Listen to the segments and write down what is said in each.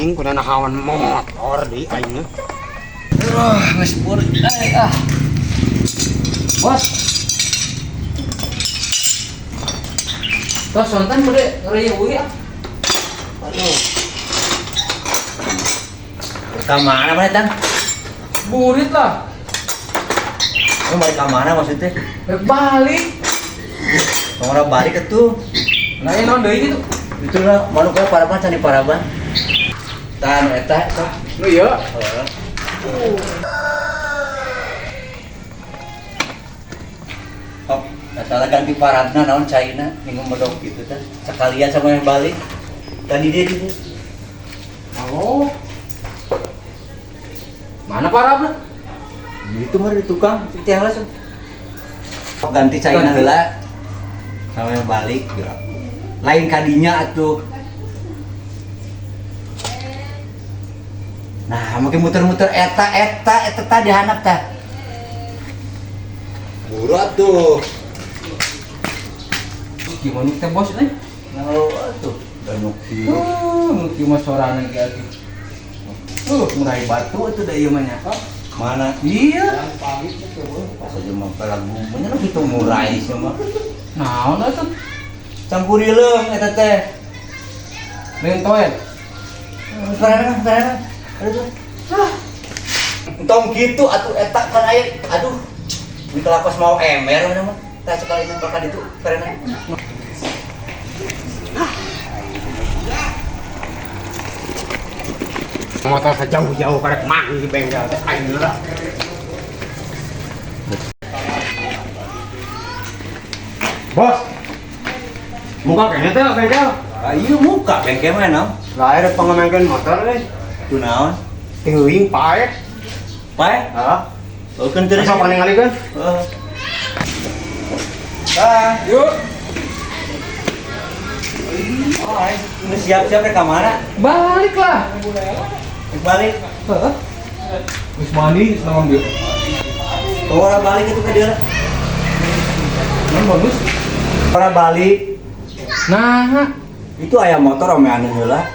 Aing kudu nahawan motor di aing. Aduh, geus burit ah. Bos. Tos sonten bade ngeureuyeuh ah. Aduh. Ka mana mana tang? Burit lah. Lu balik ka mana maksudnya? Rek balik. Orang balik itu. Nah, ini naon deui gitu. Itu lah manuk ka paraban candi paraban. Tah nu eta tah. Nu ieu. Heeh. Oh, eta lah ganti paradna naon caina minggu medok gitu tah. Sekalian sama yang balik. Tadi dia gitu. Halo. Mana parabna? Itu mah di tukang itu yang langsung. Ganti caina heula sama yang balik gitu. Lain kadinya atuh. Nah, mungkin muter-muter eta eta eta tadi handap tah. Buru atuh. Gimana kita bos euy? Nah, atuh danuk kieu. Nu kieu mah sorangan ge atuh. Murai batu atuh da ieu mah nya. Mana? Iya. Pas aja mah lagu nya kitu murai sih mah. Naon atuh? Cangkurileung eta teh. Lain toen. Karena karena aduh. Ah. Entong kitu atuh eta kan aya aduh. Di kelakos mau emer mana mah. Tah sekali bakal ditu karena. Motor sejauh-jauh karek mang di bengkel teh aing lah. Bos. Muka kayaknya teh bengkel. Ah, iya muka bengkel mah naon? Lah ada pangemainkeun motor euy. Ku naon? Teuing pae. Pae? Heeh. Oh, kan terus sok ningalikeun. Heeh. Ah, yuk. Oh, ini siap-siap rek ka mana? Balik lah. Balik. Heeh. Geus mandi naon dia. Orang balik itu ke dia. Naon bagus? Orang balik. Nah, itu ayam motor omean heula.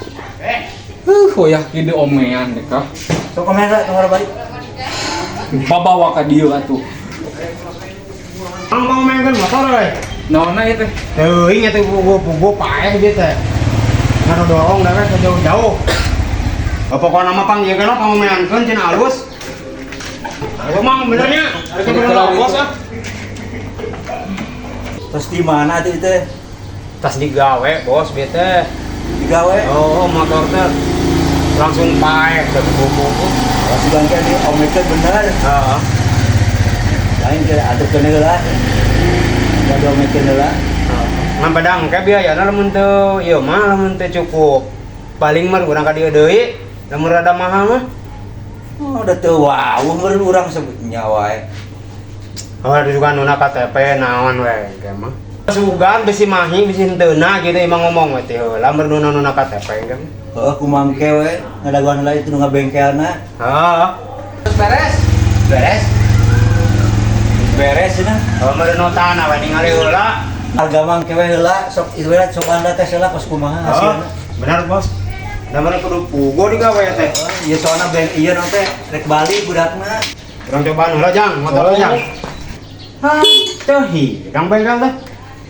Hoyah kieu omean deh kah. Sok omean lah orang balik. Babawa ka dieu atuh. Mang mau maenkeun motor euy. Naonna ieu teh? Teuing eta pugu-pugu paeh ieu teh. Ngadorong da we jauh-jauh. Pokokna mah pang ieu kana pangomeankeun cenah alus. Ayo mang benernya, ada bener bos ah. Terus di mana tuh itu? Tas digawe bos bieu teh. Digawe? Oh, motor teh langsung paeh da pugu-pugu. Langsung bangke di omekeun bener. Heeh. Lain ke aturkeun heula. Da diomekeun heula. Ngan bedang ke biayana lamun teu ieu mah lamun teu cukup. Paling mah urang ka dieu deui, lamun rada mahal mah. Oh, udah teu wawuh meureun urang sebutnya wae. Oh, ada juga nuna KTP naon we ge mah. Sugan bisi mahi bisi henteuna gitu emang ngomong we teh heula meureun nuna KTP ge. Heeh, kumangke we ngadaguan heula itu nu ngabengkelna. Heeh. Beres. Beres. Beres cenah. Oh, meureun notana we ningali heula. Harga mangke we heula sok ieu we sok anda tes heula kos kumaha hasilna. Benar, Bos. Da meureun kudu pugo digawe teh. Iya soalna beng ieu naon teh rek balik budakna. Urang cobaan heula jang, motor jang. Hah, teu hidang bengkel teh.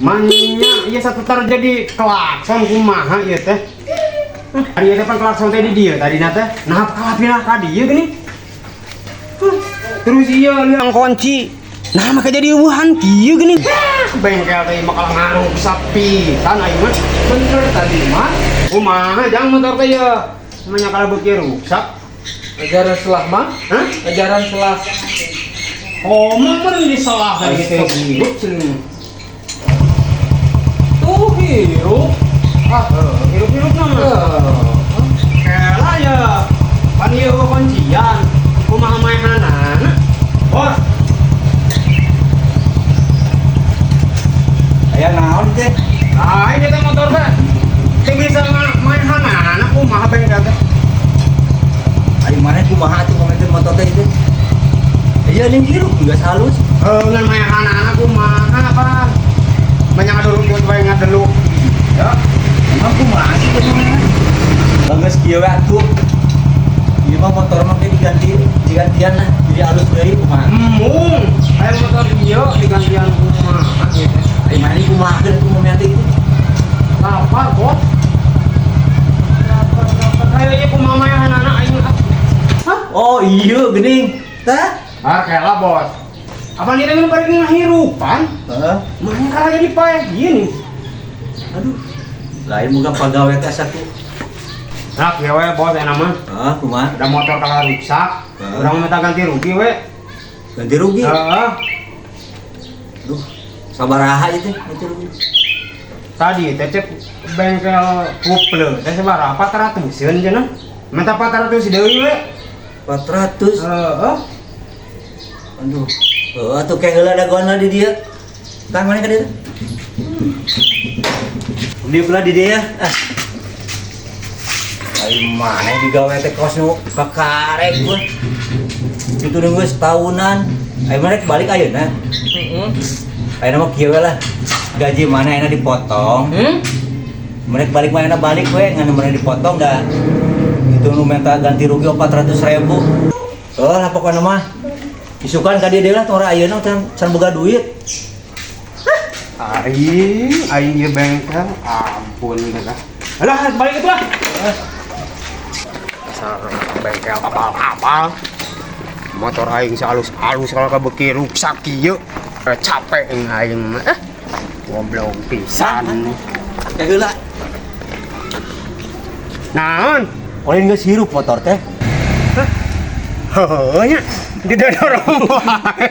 Manya ieu satutar jadi klakson kumaha ieu teh. Ari ieu teh pan klakson teh di dieu tadina teh. Nah, kalah pindah ka dieu geuning. Terus ieu liang kunci. Nah, maka jadi eueuhan kieu geuning. Bengkel teh bakal ngaruh sapisan aing mah. Bener tadi mah. Kumaha jang motor teh ieu? Manya kalah beuki rusak. Ajaran selah mah? Hah? Ajaran selah. Oh, mah di selah tadi gitu. Hirup cenah. Tuh hirup. Ah, hirup-hirup mah. Kela ya. Pan ieu kuncian. Kumaha maehanana? Bos. Aya naon teh? Ah, ini teh motor teh. Teu bisa maehanana kumaha bengkel teh? Ari mana kumaha atuh komentar motor teh itu? Iya ning hirup geus halus. Heuh, ngan maehanana kumaha apa? Banyak ngadurumput wae ngadeluk. Ya, emang kumaha sih kumaha? Geus kieu we atuh. Kumaha geun kumaha teh gitu. Lapar, Bos. Lapar, lapar. Ayo ieu kumaha mayahanana aing ah. Hah? Oh iya geuning. Tah? Ah, kela, Bos. Apa nih dengan balik ngahirupan? Heeh. Mana kalah jadi paeh gini. Aduh. Lain muka pagawe teh asa ku. Nah, kieu we bos enak mah. Heeh, kumaha? Ada motor kalah rusak. Heeh. Urang minta ganti rugi we. Ganti rugi. Heeh. Duh, sabaraha ieu teh ganti rugi? Tadi teh cek bengkel kuple teh sabaraha 400-eun cenah. Minta 400 deui we. 400. Heeh. Aduh. Heeh, atuh ke heula dagoan di dieu. Tah mana ka dieu? Di pula di dieu. Ah. Ai mana digawe teh kos nu kakarek gua. Itu nunggu setahunan. Ai mana balik ayeuna. Heeh. Ayeuna mah kieu we lah. Gaji mana enak dipotong. Hmm? Mereka balik mana balik we ngan mana dipotong dah. Itu nu minta ganti rugi 400 ribu. Oh lah pokoknya mah. Isukan ka dieu deui lah tong ora ayeuna can can boga duit. Aing, aing ieu bengkel, ampun lah. Alah, balik itu lah. Dasar bengkel apal-apal. Motor aing sehalus-halus kalau kabeuki rusak kieu. Capek aing aing mah. Eh, goblok pisan. Ke heula. Naon? Oleh geus hirup motor teh. Heuh nya, didorong wae.